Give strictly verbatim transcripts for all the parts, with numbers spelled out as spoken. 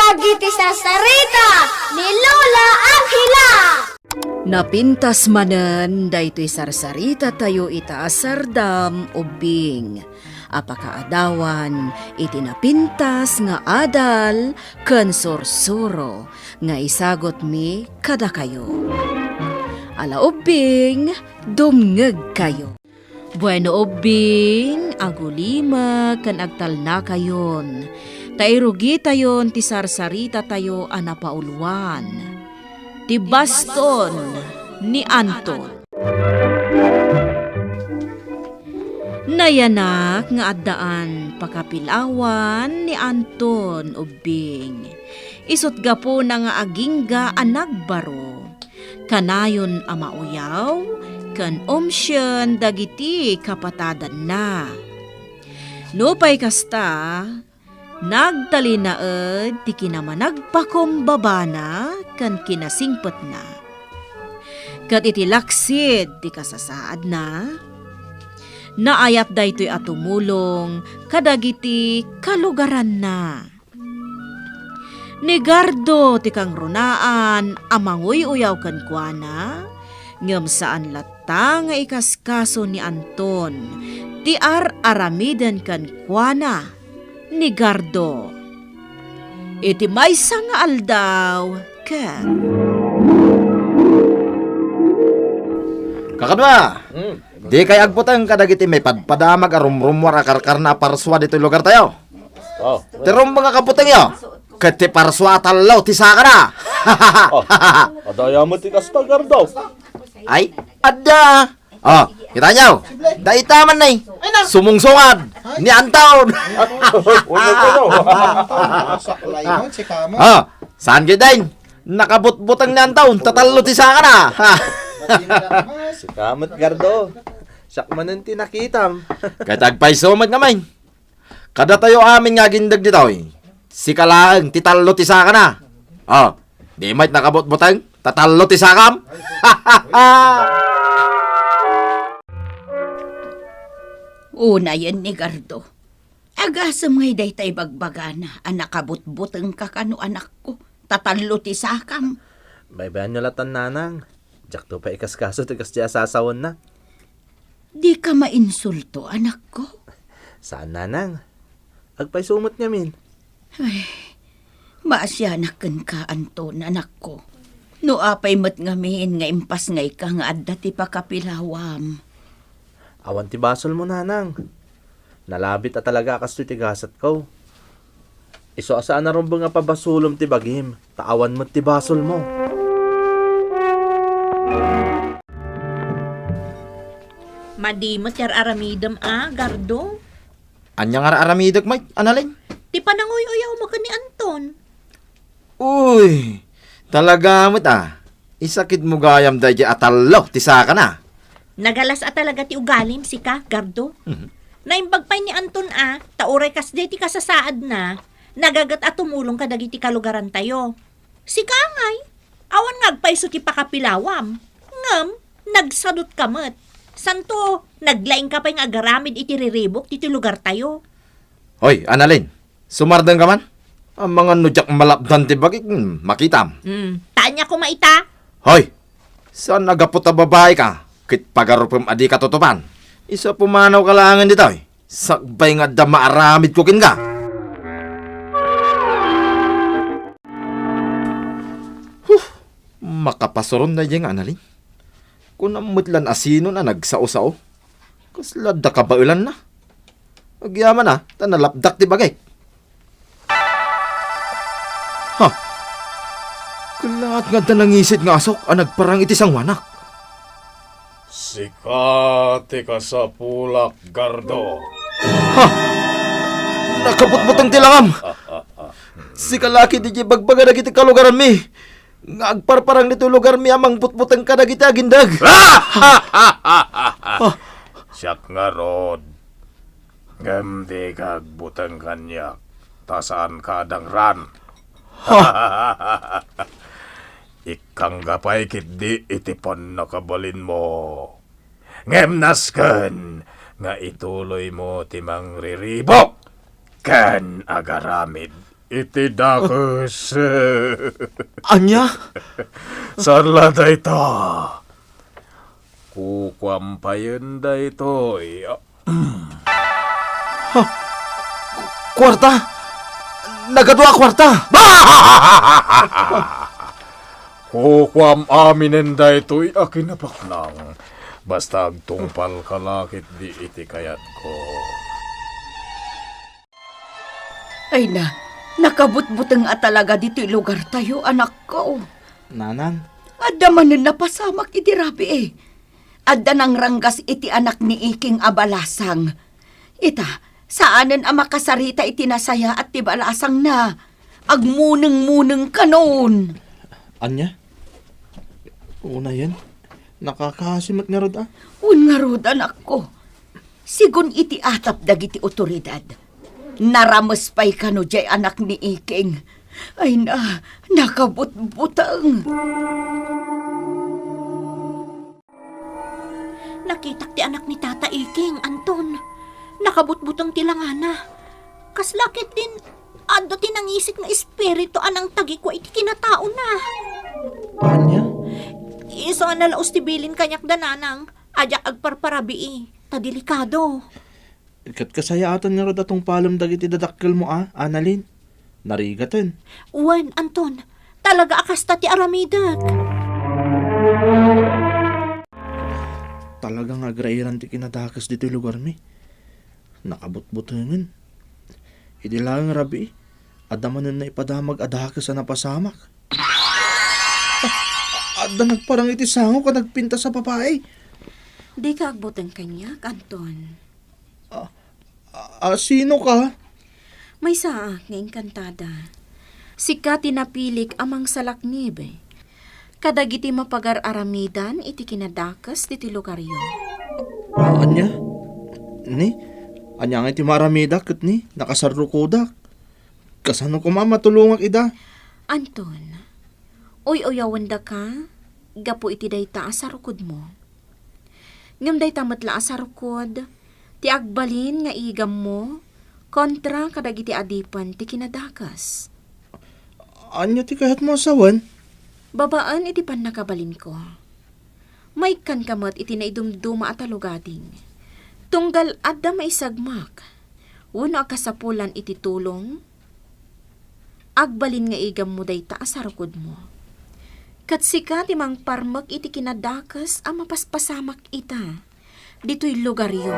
Dagiti sarsarita ni Lola Angela. Napintas manen daytoy sarsarita tayo ita a sardam ubbing a pakaadawan iti napintas nga adal ken sursuro nga isagutmi kadakayo. Ala ubbing, dumngegkayo. Bueno, ubbing, agulimek ken agtalnakayon, ta irugitayon ti sarsarita tayo a napauluan, ti baston ni Anton. Nayanak nga addaan pakapilawan ni Anton, ubbing. Isut' gapuna nga agingga a nagbaro, kanayon a mauyaw ken umsien dagiti kapatadanna. Nupay kasta, nagtalinaed ti kinamanagpakumbabana ken kinasingpetna. Ket iti laksid ti kasasaadna, naayat daytoy a tumulong kadagiti kalugaranna. Ni Gardo ti kangrunaan a manguy-uyaw kenkuana, ngem saan latta nga ikaskaso ni Anton ti ar-aramiden kenkuana ni Gardo. Iti maysa nga aldaw, ket Kakadua, Hmm. Dikay agbuteng kadagiti maipadpadamag a rumrumuar a karkarna a parsua ditoy lugartayo. Oh. Ti rumbeng a kabutengyo, ket ti parsua a tallo ti sakana. Oh. Adda aya met ti kasta, Gardo? Ay, adda. Oh, kitaenyo. Dayta man nay. Sumungsungad ni Anton. Uno, uno. Saklay mo, si Kamo. Oh, saan gid, Deng? Nakabutbuteng ni Anton, tatallo ti sakana. Ha? Sika met, Gardo. Siak manen ti nakitam. Ket agpayso met ngamin. Kadatayo amin nga agindeg ditoy, sika laeng ti tallo ti sakana. Oh, di met nakabutbuteng, tatallo ti sakam. Unayen ni Gardo. Agasem ngay dayta ibagbagana a nakabutbutengka kano, anakko, ta tallo ti sakam. Baybayanyo latan, nanang. Diakto pay ikaskaso ti kasdiay a sasawenna. Dika mainsulto, anakko. Saan, nanang. Agpayso met ngamin. Ay, maasianak kenka, Anton, anakko. No apay met ngamin nga impasngayka nga adda ti pakapilawam. Awan ti basolmo, nanang. Nalabit a talaga a kastoy ti gasatko. Isu a saan a rumbeng a pabasolem ti bagim, ta awan met ti basolmo. Madi met ti ar-aramidem a, Gardo. Ania nga ar-aramidek met, Analing? Ti pananguy-uyawmo ken ni Anton. Uy, talaga met a. Isakitmo gayam daydiay a tallo ti sakana. Nagalas a talaga ti ugalim, sika, Gardo. Mhm. Naimbag pay ni Anton a, ta uray kasdiay ti kasasaadna, nagaget a tumulong kadagiti kalugarantayo. Sika ngay, awan nga agpayso ti pakapilawam, ngem nagsadutka met. Santo, naglaingka pay nga agaramid iti riribuk ti, ti lugartayo. Hoy, Analin, sumardengka man? Amangan no diak malapdan ti bagik, hmm, makitam. Hmm, ta ania koma ita? Hoy, saan a gapu ta babaika, ket pagarupem a dika tutupan? Isu a pumanawka laengen ditoy. Sakbay nga adda maaramidko kenka. Huh! Makapasuron daydiay nga Analin. Kunam met lan a sinon a nagsao-sao. Kasla adda kabaelanna. Agyamanak ta nalapdak ti bagik. Ha? Kellaat nga adda nangisit nga asok a nagparang iti sangoanak. Sika ti kasapulak, Gardo. Ha? Nakabutbuteng ti langam! Sika la ketdi ti ibagbaga dagiti kalugaranmi nga agparparang ditoy lugarmi a mangbutbuteng kadagiti agindeg. Ah! Siak ngarud. Ngem dika agbuteng kaniak, ta saanka a dangran. Ha? Ikkangga pay ketdi iti pannakabalinmo. Ngem nasken nga ituloymo ti mangriribuk ken agaramid iti dakes. Ania? Saan la dayta? Kukuam payen daytoy. Ha? Kuarta? Nagadua a kuarta? Kukuam aminen daytoy a kinapaknang. Basta agtungpalka la ketdi iti kayatko. Ay na, nakabutbuteng a talaga ditoy lugartayo, anakko. Nanang. Adda manen napasamak idi rabii. Adda nangranggas iti anak ni Iking a balasang. Ita, saanen a makasarita iti nasayaat ti balasangna. Agmuneng-muneng kanon. Ania? Unayen, nakakaasi met ngarud a. Wen ngarud, anakko. Sigun iti atap dagiti otoridad, narames pay kano diay anak ni Iking. Ay na, nakabutbuteng. Nakitak ti anak ni Tata Iking, Anton. Nakabutbuteng ti langana. Kasla ketdin, adda ti nangisik nga espiritu a nangtagikua iti kinataona. Ania? Isu a nalaus ti bilin kaniak da nanang, a diak agparparabii, ta delikado. Ket kasayaatan ngarud a tungpalem dagiti dadakkelmo a, Annalyn. Narigaten. Wen, Anton, talaga a kasta ti aramidek. Talaga nga agrairan ti kinadakes ditoy lugarmi. Nakabutbutengen. Idi laeng rabii, adda manen naipadamag a dakes a napasamak. A-, adda nagparang iti sangok a nagpintas a babai. Dika agbuteng kaniak, Anton. A, a, a, sino ka? Maysaak nga engkantada. Sika ti napilik a mangsalaknib kadagiti mapagar-aramidan iti kinadakes ditoy lugaryo. A, ania? Ni? Ania nga iti maaramidak ket ni nakasarrukodak? Kasano koma matulongak ida? Anton, uy-uyawendaka gapu iti dayta a sarukodmo. Ngem dayta met la a sarukod ti agbalin nga igammo kontra kadagiti adipen ti kinadakes. Ania ti kayatmo a sawen? Babaen iti pannakabalinko, maikkanka met iti naidumduma a talugading. Tunggal adda maisagmak wenno a kasapulan iti tulong, agbalin nga igammo dayta a sarukodmo. Ket sika ti mangparmek iti kinadakes a mapaspasamak ita ditoy lugaryo.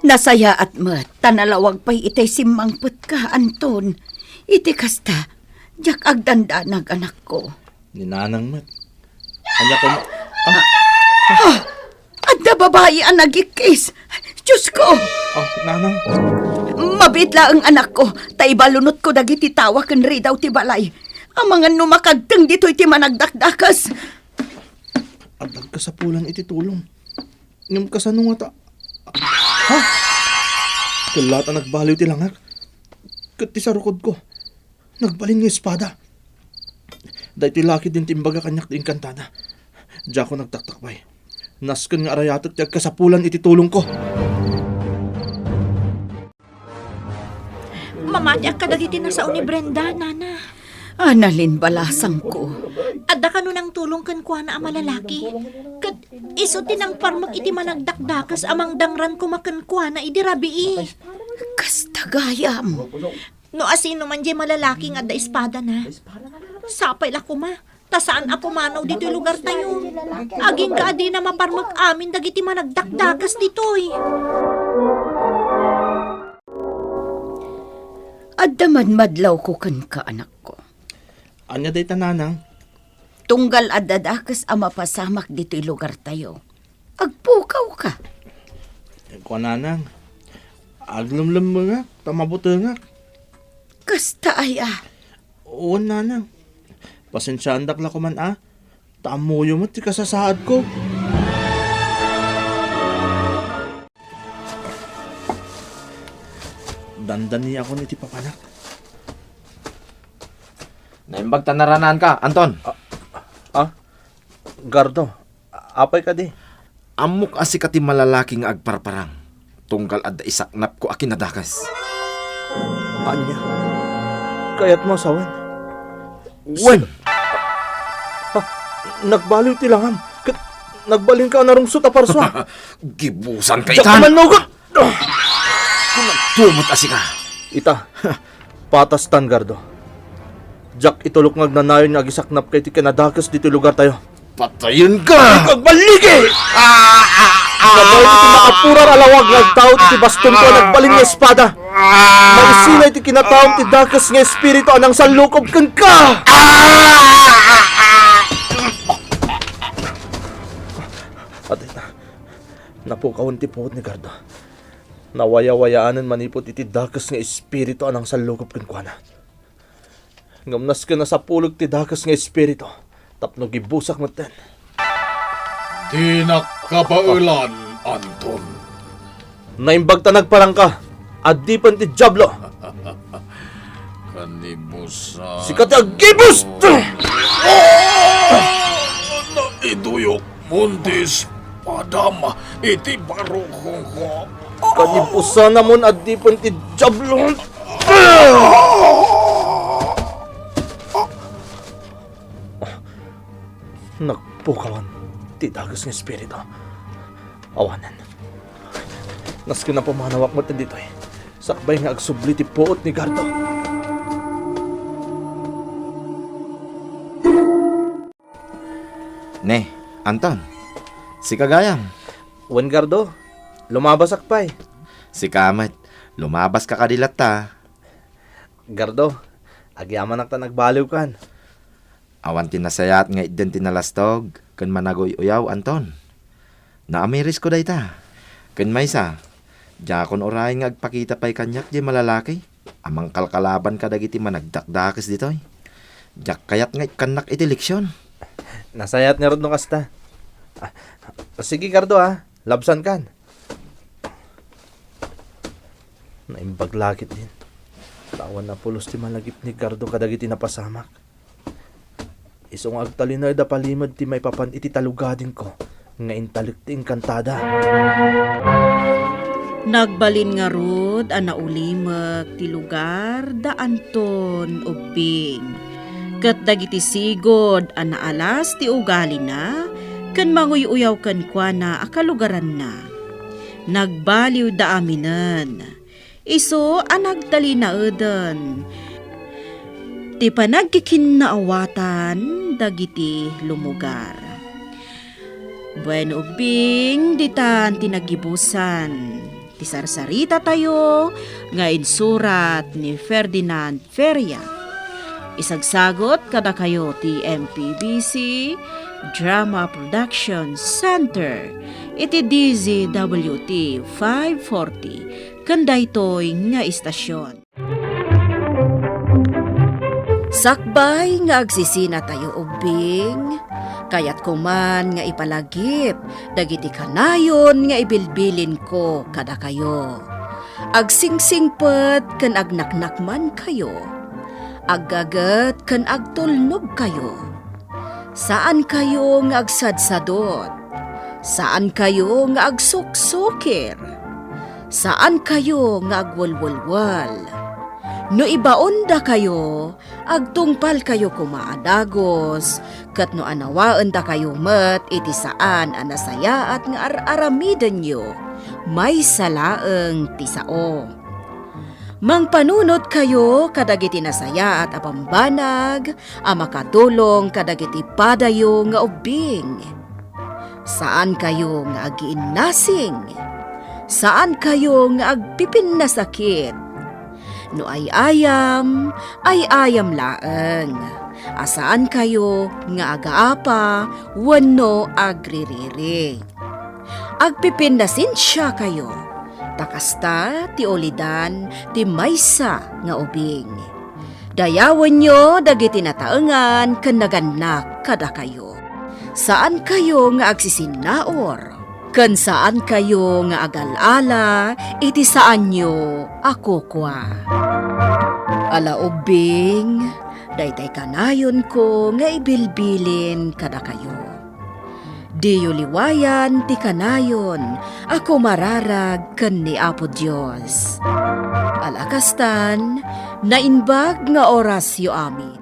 Nasayaat met ta nalawag pay itay simmangpetka, Anton. Iti kasta, diak agdandanag, anakko. Ni Nanang met. Ania koma? Ah! Ah! Adda babai a nagikkis! Diosko! Ah, Nanang. Mabiit laeng, anakko, ta ibalunotko dagiti tawa ken ridaw ti balay. Amangan no makagteng ditoy ti managdakdakes. Adda agkasapulan iti tulong. Ngem kasano ngata? Ha? Kellaat a nagbaliw ti langak. Ket ti sarukodko, nagbalin nga espada. Daytoy la ketdin ti imbaga kaniak ti engkantada. Diakon agtaktakpay. Nasken nga arayatek ti agkasapulan iti tulongko. Mamatiak kadagiti nasao ni Brenda, Nana. Annalyn, balasangko. Adda kano nangtulong kenkuana a malalaki. Ket isu ti nangparmek iti managdakdakes a mangdangran koma kenkuana idi rabii. Kasta gayam. No asinoman diay malalaki nga adda espadana, sapay la koma, ta saan a pumanaw ditoy lugartayo. Agingga a dina maparmek amin dagiti managdakdakes ditoy. Adda madmadlawko kenka, anakko. Ania dayta, Nanang? Tunggal adda dakes a mapasamak ditoy lugartayo, agpukawka. Kuan, Nanang, aglemlemmengak ta mabutengak. Kasta aya? Wen, Nanang. Pasensiaandak la koman a, ta ammoyo met ti kasasaadko. Dandaniakon iti papanak. Naimbag ta naranaanka, Anton. Ah, ah? Gardo, apay kadi? Ammok a sika ti malalaki nga agparparang. tunggal adda isaknapko a kinadakes. Ania? Kayatmo a sawen? Wen! Ah, nagbaliw ti langam. Ket nagbalinka a narungsot a parsua. Gibusanka. Diak itan! Mannugot! Kung nagtumot a sika. Ita, patastan, Gardo. Diak itulok nga agnanayon nga agisaknapka iti kinadakes ditoy lugartayo. Patayenka! Agballigi! Ah, ah, ah! Nabain iti makapurar a lawag nga agtaud iti bastonko a nagbalin nga espada. Maisina iti kinataom ti dakes nga espiritu a nangsallukob kenka! Ah! Adda, napukawen ti puot ni Gardo. Nawayawayaanen manipud iti dakes nga espiritu a nangsallukob kenkuana. Ngem nasken a sapulek ti dakes nga espiritu tapno gibusak metten. Dinak kabaelan, Anton. Naimbag ta nagparangka. Adipen ti Diablo. Kanibusan. Sika ti aggibus! Ah! Naiduyok mon ti espadam iti barukongko. Kanibusanamon, adipen ti Diablo. Nagpukawan ti dakes nga espiritu. Awanen. Nasken a pumanawak met ditoy. Sakbay nga agsubli ti puot ni Gardo. Ne, Anton. Sika gayam. Wen, Gardo. Lumabasak pay. Sika met. Lumabaska kadi latta. Gardo, agyamanak ta nagbaliwkan. Awan ti nasayaat nga itden ti nalastog ken managuy-uyaw, Anton. Naamirisko dayta. Ken maysa, diakon urayen nga agpakita pay kaniak diay malalaki a mangkalkalaban kadagiti managdakdakes ditoy. Diak kayat nga ikkannak iti leksion. Nasayaat ngarud no kasta. Ah, sige, Gardo, ah. Labsankan. Naimbag la ketdin. Ta awan a pulos ti malagip ni Gardo kadagiti napasamak. Isu nga agtalinaed a palimed ti maipapan iti talugadingko nga intalek ti engkantada. Nagbalin ngarud a naulimek ti lugar da Anton Ubbing. Ket dagiti sigud a naalas ti ugalina ken manguy-uyaw kenkuana a kalugaranna. Nagbaliwda aminen. Isu a nagtalinaeden ti panagkikinnaawatan dagiti lumugar. Bueno, Ubbing, ditan ti nagibusan ti sarsaritatayo nga insurat ni Ferdinand Feria. Isagsagut kadakayo ti M P B C Drama Production Center iti D Z W T five forty ken daytoy nga istasion. Sakbay nga agsisinatayo, Ubbing, kayatko man nga ipalagip dagiti kanayon nga ibilbilinko kadakayo. Agsingsingpet ken agnaknakmankayo. Aggaget ken agtulnogkayo. Saankayo nga agsadsadot. Saankayo nga agsuksukir. Saankayo nga agwelwelwel. No ibaondakayo, agtungpalkayo koma a dagus, ket no anawaendakayo met iti saan a nasayaat nga ar-aramidenyo, maysa laeng ti sao. Mangpanunotkayo kadagiti nasayaat a bambanag a makadulong kadagiti padayo nga ubbing. Saankayo nga agiinnasing. Saankayo nga agpipinnasakit. No ay-ayam, ay-ayam laeng. A saankayo nga agaapa wenno agririri. Agpipinnasensiakayo, ta kasta ti ulidan ti maysa nga ubing. Dayawenyo dagiti nataengan ken nagannak kadakayo. Saankayo nga agsisinnaur, ken saankayo nga agal-ala iti saanyo a kukua. Ala ubbing, daytay kanayonko nga ibilbilin kadakayo. Diyo liwayan ti kanayon a kumararag ken ni Apo Dios. Ala kastan, naimbag nga orasyo amin.